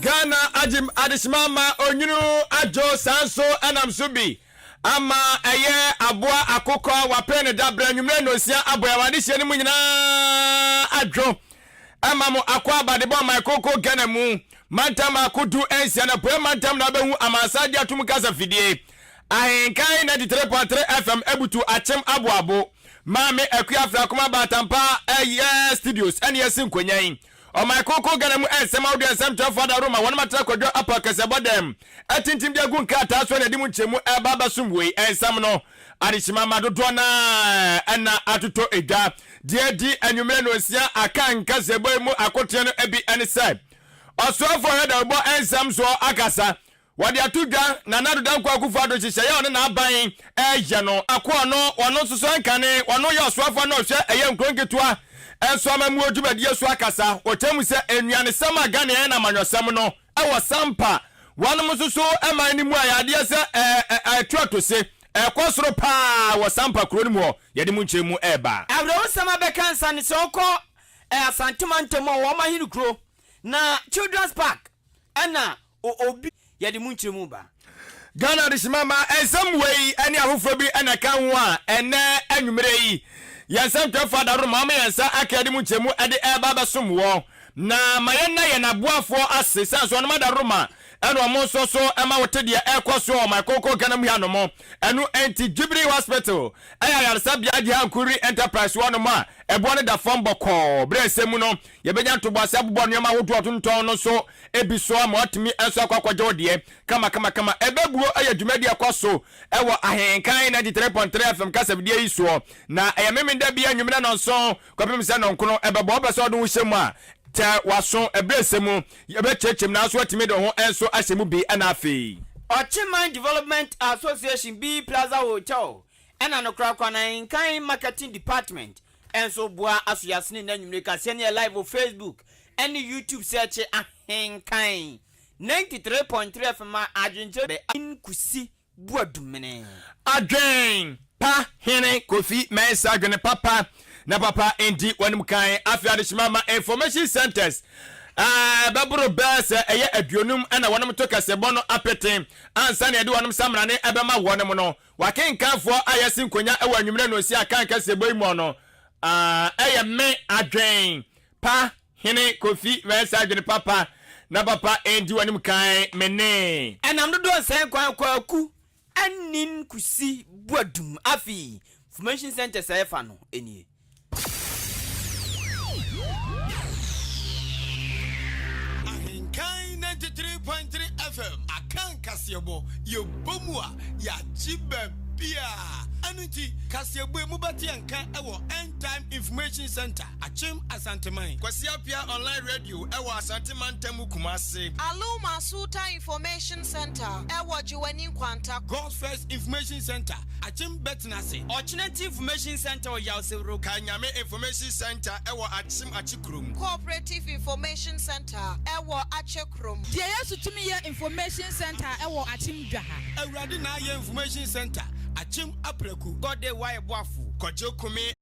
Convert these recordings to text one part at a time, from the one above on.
Ghana agye adehyema ama onwunu adwo saa nso ɛnam so bi ama ɛyɛ aboa akokɔ a wapere ne dabrɛ anwummerɛ nnɔnsia abɔ yɛn adehyeɛ no mu nyinaa adwo ɛma mo akɔ abadebɔ ɔman koko Ghana mu mantam baako 16 na apueɛ mantam na wobɛhu amansan de atom kasa fidie Ahenkan 93.3 FM abutu akyem aboabo Maame Akua Afrakoma Baatampa ɛyɛ studios ɛne ɛsi nkonya yi Ɔman Kronkron Ghana mu nsɛm ahodoɔ nsɛm twerɛfoɔ adaworo ma wɔnom atena kwadwo apa kɛsɛbɔ dɛm atintim de agu nkrataa so na ɛde mu nkyɛmu ɛreba abɛsom wei nsɛm no adehyema ma dodoɔ no ara ɛna atotɔ edwa deɛ adi anwummerɛ nonsia aka nkasɛbɔ yi mu akoteɛ no bi ɛne sɛ ɔsoafoɔ hwɛ dawubɔ nsɛm soɔ akasa Wɔde ato dwa, Nana Addo Dankwa Akufo-Addo nhyehyɛeɛ a ɔne n'aban reyɛ no. Akoa no, ɔno nso so ɛnkane, ɔno yɛ ɔsoafoɔ na ɔhwɛ ɛyɛ nkuro nketewa nso amammuo dwumadie so akasa. Ɔkyerɛ mu sɛ nnuanesɛm a Ghana yɛ no amanyɔsɛm no wɔ sampa wɔnom nso so man no mu a ɛyɛ adeɛ sɛ ɛtu atose, ɛkɔ soro paa wɔ sampa kuro no mu hɔ. Yɛde mu nkyerɛmu reba. Awerɛhosɛm abɛka nsa ne sɛ ɔkɔ Asante mantam a wɔn ahene kuro na Children's Park ɛna obi yɛde mu nkyerɛmu ba. Ghana Adehyema ma nsɛm wei ne afoforɔ bi na ɛka ho a ɛnnɛ anwummerɛ yi yɛn nsɛmtwerɛfoɔ adaworoma ama yɛn nsa aka yɛde mu nkyerɛmu de reba abɛsom woɔ. Na ma yɛnna yɛn aboafoɔ ase sane sɛ wɔnom adaworoma ɛna wɔn nso so ma wote deɛ ɛrekɔ soɔ wɔ ɔman kronkron Ghana mu hanom. Ɛno nti Jubilee Hospital ɛyɛ ayaresabea Agyeha-Nkuriri Enterprise hɔnom a ɛboɔ no da fam bɔkɔɔ. Berɛ a ɛsɛ mu no yɛbɛnya ntoboase abobɔ nneɛma ahodoɔ a wɔtontɔn no so bi so ama watumi nso akɔ akɔgye wo deɛ kamakamakama. Ɛbɛbuo yɛ dwumadi a ɛkɔ so wɔ Ahenkan 93.3 FM kasafidie yi soɔ, na ɛyɛ Memenda biara anwummerɛ nnɔnson kɔpem sɛ nnɔnkono ɛbɛbɔ. Wopɛ sɛ wode wo ho hyɛ mu a, tɛ w'aso ɛberɛ sɛ mu, yɛbɛkyerɛkyerɛ mu nanso woatumi de wo ho nso ahyɛ mu bi ɛna afei. Ɔkyeman Development Association bi Plaza Hotel ɛna no korakora na Ahenkan Marketing Department nso boa asoyasene nnɛ anwummere kaseɛ no yɛ live wɔ Facebook ɛne YouTube sɛɛkye Ahenkan 93.3 FM a adwenkyerɛ bɛ in Kusi Boadumene. Adwen pa hene Kofi Mensah adwene papa na papa ndi w'anim kan afei adehyema ma information centers bɛboro bɛɛ sɛ ɛyɛ 50 na wɔnom to kɛsebɔ no apete ansa na yɛde wɔnom samrane ɛbɛma wɔnom no W'akenkanfoɔ a yɛasi nkonya wɔ anwummerɛ nnɔnsia a kan kaseɛbɔ yi muɔ no, ɛyɛ me adwen pa hene Kofi Mensah adwene papa na papa ɛndi w'anim kan me ne. Ɛnam dodoɔ nsɛn kwan Kwaku Anin Kusi Boadum Afei Information Centres a yɛfa no nie. Ahenkan 93.3 FM Akan kaseɛbɔ, yɛbɔ mu a, yɛagye baabiara. Ɛno nti, kaseɛbɔ yi mobɛte yɛn nka wɔ End Time Information Centre, Akyem Asanteman. Kwasi Appiah Online Radio wɔ Asante Mantam mu Kumasi. Aluma Sultan Information Centre wɔ Gyewane Nkwanta. God's First Information Centre, Akyem Bɛtenase. Ɔkyenati Information Centre wɔ Yawsewuro. Kanyame Information Centre wɔ Akyem Akyekurom. Cooperative Information Centre wɔ Akyekurom. Deɛ Yesu Tumi Yɛ Information Centre wɔ Akyem Dwaha. Awurade Na Ayɛ Information Centre, Akyem Apraku. God de Wayɛ Boafo. Kwadwo Kumi.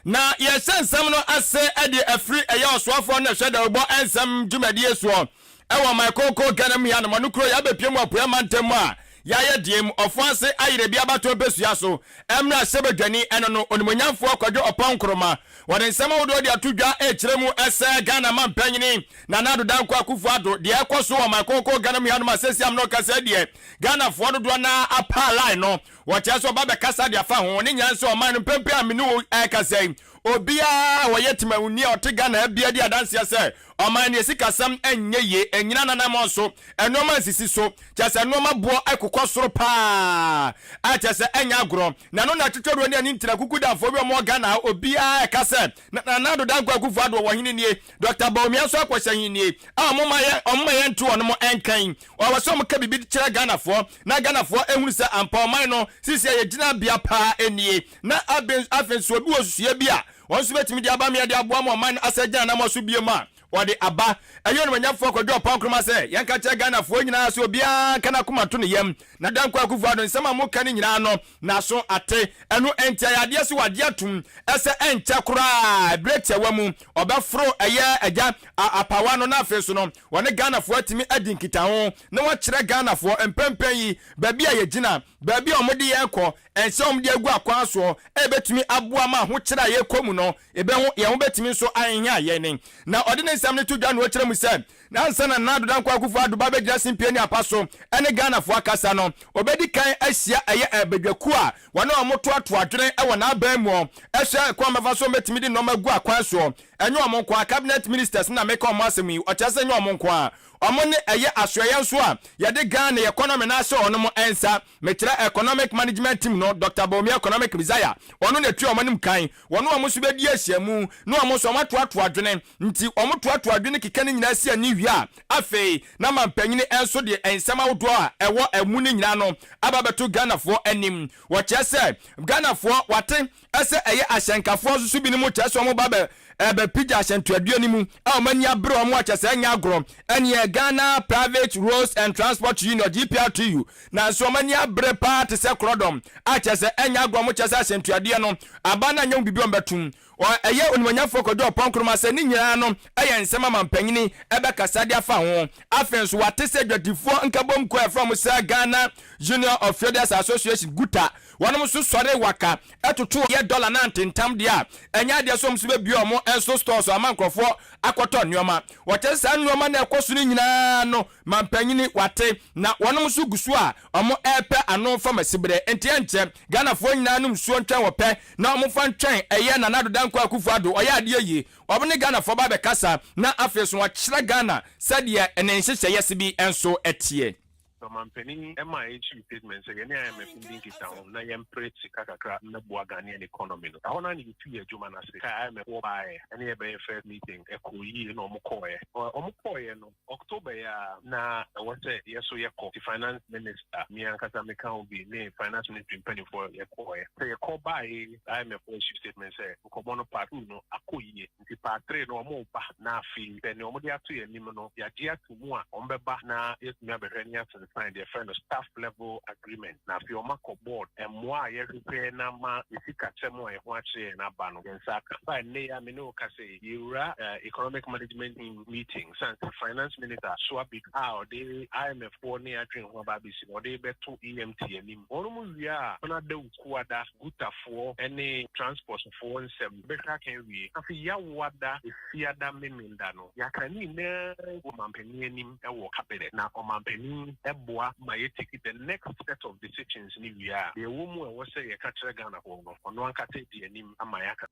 Na yɛhyɛ nsɛm no ase de afiri ɛyɛ ɔsoafoɔ no ɛhwɛ dawubɔ nsɛm dwumadie soɔ ɛwɔ ɔman kronkron Ghana mu hanom. Ɔno kuro yi abɛpue mu apueɛ mantam mu a yɛayɛ deɛ mu ɔfo ase ayerɛ bi abatoɔ mpɛsua so mmra hyɛbadwani ɛno no Onimuonyamfoɔ Kwadwo Ɔpɔn Nkrumah. Wɔde nsɛm ahodoɔ de ato dwa rekyerɛ mu sɛ Ghana manpanyini Nana Addo Dankwa Akufo Addo deɛ ɛkɔ so wɔ ɔman kronkron Ghana mu hanom a seesei amena ɔkasa deɛ Ghanafoɔ dodoɔ no ara apaa line no. Wɔkyerɛ sɛ ɔba bɛkasa de afa ho. Ne nyinaa ne sɛ ɔman no mpɛn a me ne wo rekasa yi, obiara a ɔyɛ temamuni a ɔte Ghana ha biara di adanseɛ sɛ ɔman no yɛ sikasɛm nyɛ yie, ɛnnyina n'anammɔn so, nnoɔma nsisi so, kyerɛ sɛ nnoɔma boɔ kokɔ soro pa ara a kyerɛ sɛ ɛnyɛ agorɔ. Na ɛno na atwitwaruo ne ani ntena kukudamfoɔ bi a wɔwɔ Ghana ha, obiara reka sɛ Nana Addo Dankwa Akufo Addo wɔ hene nie, Dɔkta Bawumia nso akɔhyɛ hene nie a wɔmma yɛn wɔmma yɛnto wɔn nka yi. Ɔwɔ sɛ wɔka biribi kyerɛ Ghanafoɔ na Ghanafoɔ ahunu sɛ ampa ɔman no seesei a yɛgyina bea paa nie. Na afei nso obi wɔ susuiɛ bi a wɔn nso bɛtumi de aba mmea de aboa ma ɔman no asan agyina n'anammɔn so bio a, wɔde aba. Ɛyɛ Onimuonyamfoɔ Kwadwo Ɔpɔn Nkrumah sɛ yɛnka nkyerɛ Ghanafoɔ nyinaa sɛ obiara nka n'akoma nto ne yam na Dankwa Akufo Addo nsɛm a moka no nyinaa no n'aso ate. Ɛno nti ɛyɛ adeɛ sɛ wagye atom sɛ ɛnkyɛ koraa berɛ tiawa mu ɔbɛforo ɛyɛ agya apawa no na afei nso no wɔne Ghanafoɔ atumi adi nkitaho na wakyerɛ Ghanafoɔ mpɛmpɛn yi baabi a yɛgyina, baabi a wɔde yɛn kɔ, nsɛm a wɔde agu akwan soɔ a ɛbɛtumi aboa ma ahokyerɛ a yɛrekɔ mu no yɛbɛho yɛn ho bɛtumi nso ahenha yɛn. Na ɔde ne nsɛm no to dwa na ɔkyerɛ mu sɛ na ansa na Nana Addo Dankwa Akufo Addo ba bɛgyina simpie ne apa so ne Ghanafoɔ akasa no, ɔbɛdi kan ahyia ɛyɛ badwakuo a wɔne wɔn toatoa adwene wɔ n'aban mu hwɛ kwan bɛfa so wɔbɛtumi de nnoɔma agu akwan soɔ. Ɛnyɛ wɔn nko ara, Cabinet Ministers na meka wɔn asɛm yi, ɔkyerɛ sɛ ɛnyɛ wɔn nko ara, wɔn ne ɛyɛ asoɛeɛ nso a yɛde Ghana economy no ahyɛ wɔn nsa. Mekyerɛ Economic Management Team no, Doctor Bawumia Economic Messiah, ɔno na ɛtua wɔn anim kan. Wɔne wɔn nso bɛdi ahyiamu, na wɔn nso wɔatoatoa adwene. Nti wɔtoatoa adwene keka ne nyinaa si ani wie a, afei na mampanyini nso de nsɛm ahodoɔ a ɛwɔ ɛmu no nyinaa no aba abɛto Ghanafoɔ anim. Wɔkyerɛ sɛ Ghanafoɔ wɔate sɛ ɛyɛ ahyɛnkafoɔ nso so binom kyerɛ sɛ wɔn ba bɛ ɛbɛpigya ahyɛntoadeɛ no mu a wɔn ani abere wɔn a kyerɛ sɛ ɛnyɛ agorɔ ɛneɛ Ghana Private Roads and Transport Union GPRTU nanso wɔn ani abere paa te sɛ korɔdɔm a kyerɛ sɛ ɛnyɛ agorɔ wɔn kyerɛ sɛ ahyɛntoadeɛ no aba no anyɛ ho biribi wɔn bɛtum ɛyɛ onimonyamfoɔ Kwadwo Ɔpɔn Nkrumah sɛ ne nyinaa no ɛyɛ nsɛm ama mpanyini ɛbɛkasa de afa ho. Afei nso wate sɛ dwadifoɔ nkabom kuo a yɛfrɛ wɔn sɛ Ghana Union of Traders Association, GUTA, Wɔnom nso sɔree waka totoo yɛ dɔla no antentam deɛ a, ɛnyɛ adeɛ sɛ wɔn nso bɛbue wɔn nso stores ama nkorɔfoɔ akɔtɔ nnoɔma. Wɔkyerɛ sɛ saa nnoɔma no a ɛkɔ so no nyinaa no mampanyini wate na wɔnom nso gu so a wɔn repɛ ano fam asiberɛ. Nti ɛnkyɛ Ghanafoɔ nyinaa nom nsuo ntwɛn wɔpɛ na wɔn fa ntwɛn ɛyɛ Nana Addo Dankwa Akufo Addo ɔyɛ adeɛ yie wɔn ne Ghanafoɔ ba abɛkasa na afei nso wɔakyerɛ Ghana sɛdeɛ ne nhyehyɛeɛ se bi nso teɛ. Na ɔmanpanin maa yɛkyii statement sɛ yɛne IMF ndi nkitaho na yɛmpere sika kakra mmɛboa Ghanaian economy no. Ɛhɔ no ara na yɛtuu yɛn adwuma no ase. Kae IMF foɔ baeɛ ɛne yɛn bɛyɛ first meeting, ɛkɔɔ yie na wɔn kɔeɛ. Wɔn kɔeɛ no, October yi ara na ɛwɔ sɛ yɛn nso yɛkɔ, nti Finance Minister, me ankasa meka ho bi, ne Finance Ministry mpanimfoɔ yɛkɔeɛ. Sɛ yɛkɔ baeɛ yi, IMF foɔ issue statement sɛ nkɔmmɔ no part two no akɔ yie. Nti part three no wɔreba na afei sɛ nea wɔde ato yɛn anim no yɛagye ato mu a wɔbɛba na yɛatumi abɛhwɛ na yɛasensan deɛ yɛfrɛ no staff level agreement na afei wɔakɔ board mmoa a yɛhwehwɛ na ama yɛn sikasɛm a ɛho akyere yɛn aba no yɛn nsa aka. Ba ɛnnɛ yi a me ne wo kasa yi yɛwura economic management team meeting sane sɛ finance minister Soa Badu a ɔde IMF foɔ ne adwene ho aba abɛsi no ɔde rebɛto EMT anim. Wɔnom wie a wɔn ada Wukuada Gutafoɔ ne transportfoɔ nsɛm. Bɛhwɛ aka awie. Afei Yawoada, Efiada, Memenda no, yɛaka ne nyinaa agu ɔmanpanin anim wɔ cabinet, na ɔmanpanin boa ma yɛ take the next set of decisions no wie a, deɛ ɛwɔ mu a ɛwɔ sɛ yɛka kyerɛ Ghanafoɔ no, ɔno ankasa di anim ama yɛaka.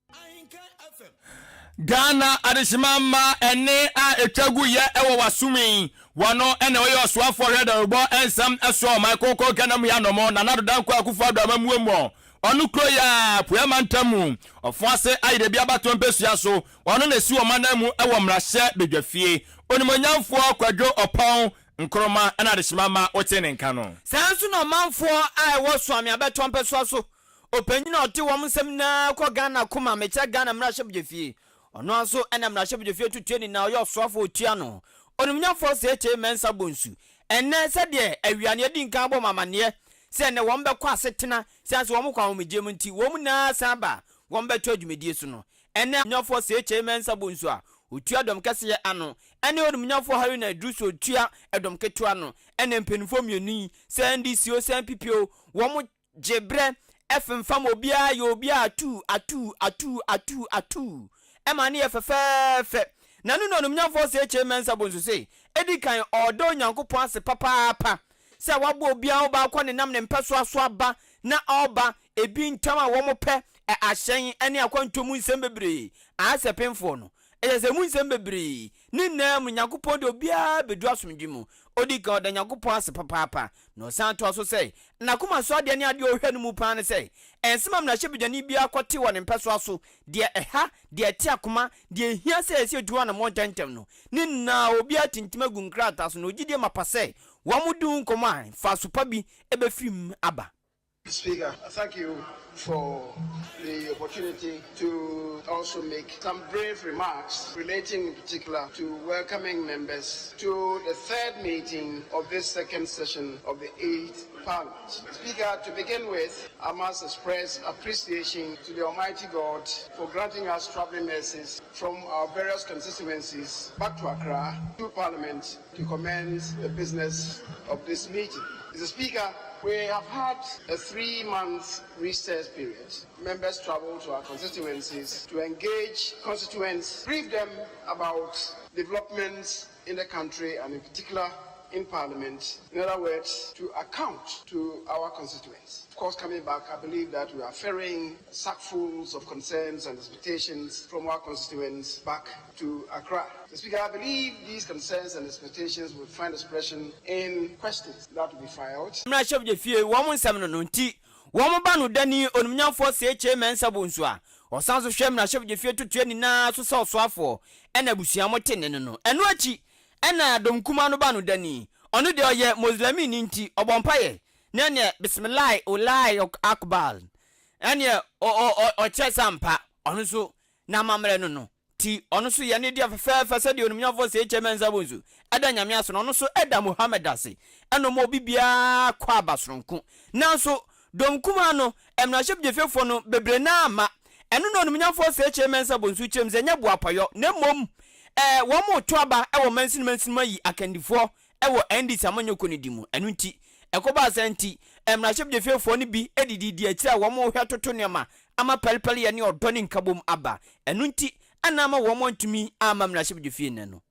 Ghana adehyema mma ɛnne a ɛtwa gu yɛ wɔ w'asom yi, wɔno na ɔyɛ ɔsoafoɔ hwɛ dawurubɔ nsɛm soɔ ɔman kronkron Ghana mu yɛ anɔmɔ Nana Addo Dankwa Akufo Addo amammuo muɔ Ɔno kuro yi ara, Apueɛ Mantam mu, Ɔfoase Ayerebi abatoɔ mpɛsua so, ɔno na ɛsi wɔn ananmu wɔ mmarahyɛ badwafie. Onimuonyamfoɔ Kwadwo Ɔpɔn Nkrumah na adehyema ma wotee ne nka no. Saa ara nso na ɔmanfoɔ a ɛwɔ Suame abɛtoɔ mpɛsoa so, ɔpanyin a ɔte wɔn nsɛm nyinaa kɔ Ghana koma, mekyerɛ Ghana mmarahyɛbadwafie, ɔno ara nso na mmarahyɛbadwafie tutuani na ɔyɛ ɔsoafoɔ a ɔtua ano, Onimuonyamfoɔ Seetee Mensah Bonsu. Ɛnnɛ, sɛdeɛ awia no yɛadi nkan abɔ mo amanneɛ sɛ ɛnnɛ wɔn bɛkɔ asetena sane sɛ wɔn kɔ ahomegyeɛ mu nti wɔn nyinaa san ba a wɔn bɛto adwumadie so no. Ɛnnɛ, Onimnyafoɔ Seekyei Mensah Bonsu a ɔtua dɔm kɛseɛ ano ɛne Onimnyafoɔ Haruna Iddrisu a ɔtua ɛdɔm ketewa ano ɛna mpaninfoɔ mmienu yi, sɛ NDC o sɛ NPP o, wɔn gye berɛ femfam obiara yɛ obiara atuu atuu atuu atuu atuu ɛma no yɛ fɛfɛɛfɛ. Na no na Onimnyafoɔ Seekyei Mensah Bonsu se, ɛdi kan ɔɔda Onyankopɔn ase papaapa sɛ wabɔ obiara ho ban kɔ nenam ne mpɛsoa so aba na ɔreba, ebi ntam a wɔpɛ, ɛ ahyɛn ne akwantuo mu nsɛm bebree, aasɛpemfoɔ no, ɛyɛ sɛ emu nsɛm bebree, ne nyinaa mu Nyankopɔn de obiara bɛdu asomdwe mu. Odi kan ɔda Nyankopɔn ase papaapa, na ɔsan toa so sɛ, n'akoma so adeɛ ne adeɛ a ɔhwɛ no mu paa ne sɛ, ɛnsɛ ma mmarahyɛbadwani biara kɔte wɔ ne mpɛsoa so, deɛ ɛha, deɛ ɛte akoma, deɛ ɛhia sɛ ɛsɛ ɛtu ho anammɔn ntɛmntɛm no, ne nyinaa obiara tintim agu nkrataa so na ɔgyidie mapa sɛ Wɔdi ho nkɔmmɔ a, mfaso pa bi bɛfiri mu aba. Speaker, thank you for the opportunity to also make some brief remarks relating in particular to welcoming members to the third meeting of this second session of the 8th Parliament. Speaker, to begin with, I must express appreciation to the Almighty God for granting us traveling mercies from our various constituencies back to Accra to Parliament to commence the business of this meeting. Mr. Speaker, we have had a three-month recess period. Members travel to our constituencies to engage constituents, brief them about developments in the country and in particular in Parliament. In other words, to account to our constituents. Of course, coming back, I believe that we are ferrying sackfuls of concerns and expectations from our constituents back to Accra. Mr. Speaker, I believe these concerns and expectations will find expression in questions that will be filed. Mmarahyɛbadwafie wɔn nsɛm no no nti, wɔn ba no dani Onimnyamfoɔ Sekyee Mensah Bonsu a ɔsan nso hwɛ mmarahyɛbadwafie totoeɛ nyinaa so sɛ ɔsoafoɔ ɛna abusua mote nne no no. Ɛno akyi ɛna dɔm kumaa no ba no dani, ɔno deɛ ɔyɛ Moslemini nti ɔbɔ mpaeɛ na ɛneɛ Bismillah Ulai Akbar ɛneɛ ɔkyerɛ sɛ ampa ɔno nso n'amammerɛ no no Nti ɔno nso yɛ ne deɛ fɛfɛɛfɛ sɛdeɛ Onimnyamfoɔ Seekyɛ Mensah Bonsu da Nyame ase no, ɔno nso da Muhammad ase ɛna ɔma obi biara kɔ aba soronko. Nanso dɔm kumaa no, mmarahyɛbdwafiefoɔ no bebree no ara amma. Ɛno na Onimnyamfoɔ Seekyɛ Mensah Bonsu kyerɛ mu sɛ ɛnyɛ boapayɔ na mmom ɛɛ wɔn reto aba wɔ mansini mansini mu ayi akandifoɔ wɔ NDC amanyɔkuo no di mu. Ɛno nti, ɛkɔbaa saa nti, mmarahyɛbdwafiefoɔ no bi didi di akyire a wɔrehwɛ toto nneɛma ama pɛrepɛreyɛ ne ɔdɔ ne nkabom aba. Ɛno nti na ama wɔantumi amma mmarahyɛbadwafie nnɛ no.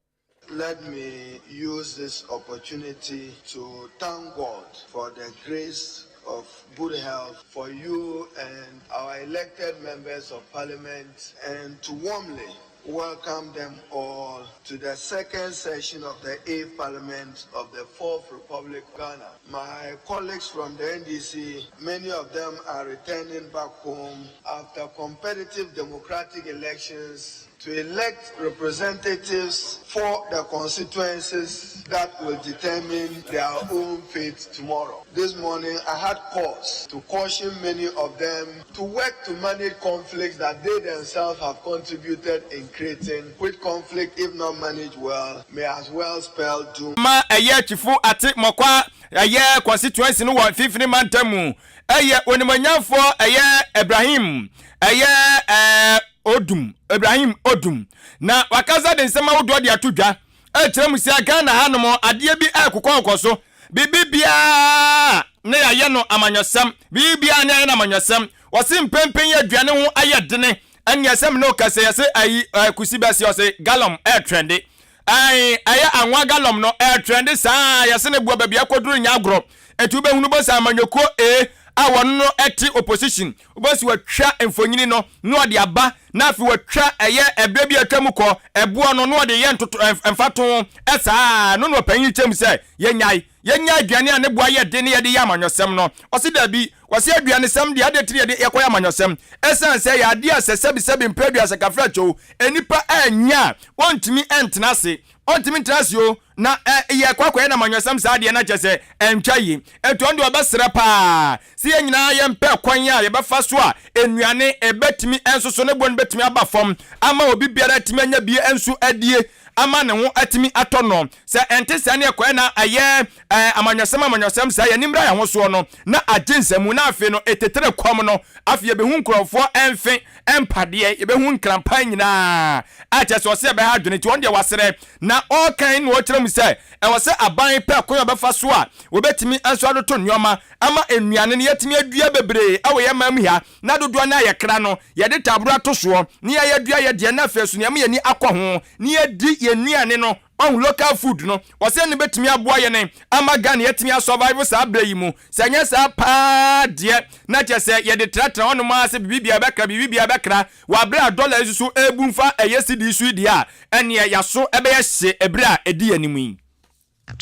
Let me use this opportunity to thank God for the grace of good health for you and our elected members of parliament and to warmly welcome them all to the second session of the 8th Parliament of the Fourth Republic of Ghana. My colleagues from the NDC, many of them are returning back home after competitive democratic elections to elect representatives for the constituencies that will determine their own fate tomorrow. This morning, I had cause to caution many of them to work to manage conflicts that they themselves have contributed in creating, which conflict, if not managed well, may as well spell doom. Ma ɛyɛ Twifo Ate Mɔkwa ɛyɛ constituency no wɔ mfimfini mantam mu ɛyɛ onimonyamfoɔ ɛyɛ Ibrahim ɛyɛ ɛɛ Odum Ibrahim Odum na wakasa de nsɛm ahodoɔ de ato dwa ɛkyerɛ mu sɛ Ghana hanom adeɛ bi ɛrekokɔkɔ so biribi biara na yɛayɛ no amanyɔsɛm biribi biara na yɛayɛ no amanyɔsɛm wɔse mpɛmpɛn yi aduane ho ayɛ dene ɛneɛ sɛ mene ɔkasa yɛse ayi kusi bɛse ɔse galɔm ɛretrɛnde Ae, ɛyɛ anwa galɔm no, ɛretrɛnde saa ara, yɛse ne boɔ baabi akɔduru nyɛ agorɔ. Enti wobɛhunu bɔ sɛ amanyɔkuo A a wɔn no te opposition, wobɛhu sɛ wɔatwa mfonyini no na wɔde aba, na afei wɔatwa ɛyɛ ɛberɛ bi a atwa mu kɔ, ɛboɔ no na wɔde yɛ ntoto, mfatoho saa ara, ɛno na ɔpanyin kyerɛ mu sɛ yɛnyae. Yɛnya aduane a ne bo ayɛ den na yɛde yɛ amanyɔsɛm no? Ɔse dabi. Ɔse aduanesɛm deɛ adɛn nti na yɛde yɛkɔyɛ amanyɔsɛm? Ɛsiane sɛ ɛyɛ adeɛ a sɛ sɛbisɛbi mprɛ aduasa kafrakyɛ o, nnipa annya a wɔntumi ntena ase. Ɔntumi ntena ase o, na ɛ yɛkɔ akɔyɛ no amanyɔsɛm saa deɛ na kyerɛ sɛ ɛntwa yie. Enti ɔno deɛ ɔbɛsrɛ paa sɛ yɛn nyinaa yɛmpɛ kwan a yɛbɛfa so a nnuane ɛbɛtumi nso so ne boɔ no bɛtumi aba fam ama obi biara atumi anya bi nso adie ama ne ho atumi atɔ no. Sɛ ɛnte saa ne ɛkɔɛ na ɛyɛ ɛɛ amanyɔsɛm amanyɔsɛm saa, yɛn ani mmra yɛn ho soɔ no, na agye nsamu, na afei no etetere kɔm no, afei yɛbɛhu nkurɔfoɔ mfe mpadeɛ, yɛbɛhu nkrampan nyinaa, a kyerɛ sɛ ɔsɛ ɛbɛha adwene, nti ɔno deɛ wasrɛ, na ɔrekan na ɔrekyerɛ mu sɛ ɛwɔ sɛ aban pɛ kwan a ɔbɛfa so a wɔbɛtumi nso atoto nneɛma ama nnuane no yɛatumi adua bebree wɔ yɛn man mu ha, na dodoɔ no a yɛkra no, yɛde taboro ato soɔ, na yɛadua yɛ deɛ, na afei nso nea ɛma yɛn ani akɔ ho, na yɛadi yɛn nnuane no, wahu, local food no, wɔsɛ ɛno bɛtumi aboa yɛn ama Ghana yɛatumi a survive saa berɛ yi mu, sɛ ɛnyɛ saa paa deɛ, na kyerɛ sɛ yɛde tratra hɔnom ara sɛ biribi biara bɛkra, biribi biara bɛkra, wɔ aberɛ a dollar yi nso so ɛrebu mfa ɛyɛ cedi yi so yi deɛ a, ɛnneɛ yɛaso ɛbɛyɛ hye ɛberɛ a ɛdi yɛn anim yi.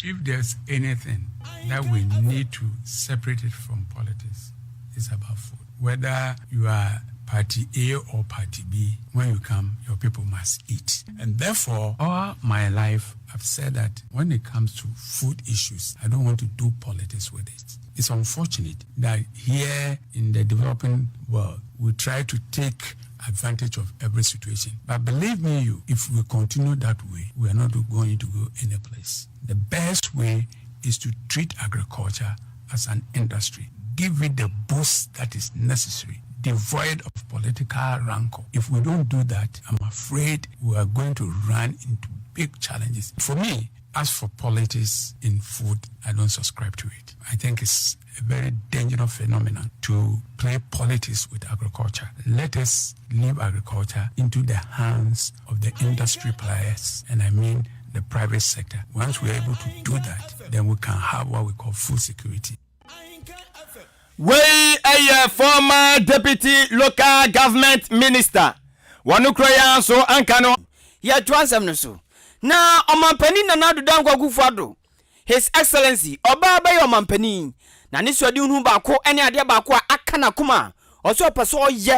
If there's anything that we need to separate it from politics, it's about food. Whether you are party A or party B, when you come, your people must eat. And therefore, all my life, I've said that when it comes to food issues, I don't want to do politics with it. It's unfortunate that here in the developing world, we try to take advantage of every situation. But believe me, you, if we continue that way, we are not going to go any place. The best way is to treat agriculture as an industry. Give it the boost that is necessary, devoid of political rancor. If we don't do that, I'm afraid we are going to run into big challenges. For me, as for politics in food, I don't subscribe to it. I think it's a very dangerous phenomenon to play politics with agriculture. Let us leave agriculture into the hands of the industry players, and I mean the private sector. Once we're able to do that, then we can have what we call food security. Wei yɛ former deputy local government minister wɔn kura yi ara nso anka no. Yɛtoa nsɛm no so. Na Ɔmanpanin Nana Addo Dankwa Akufo-Addo, His Excellency, ɔbaa bɛyɛ Ɔmanpanin, na ne suadehunu baako ne adeɛ baako a aka n'akoma a ɔsɛ ɔpɛ sɛ ɔyɛ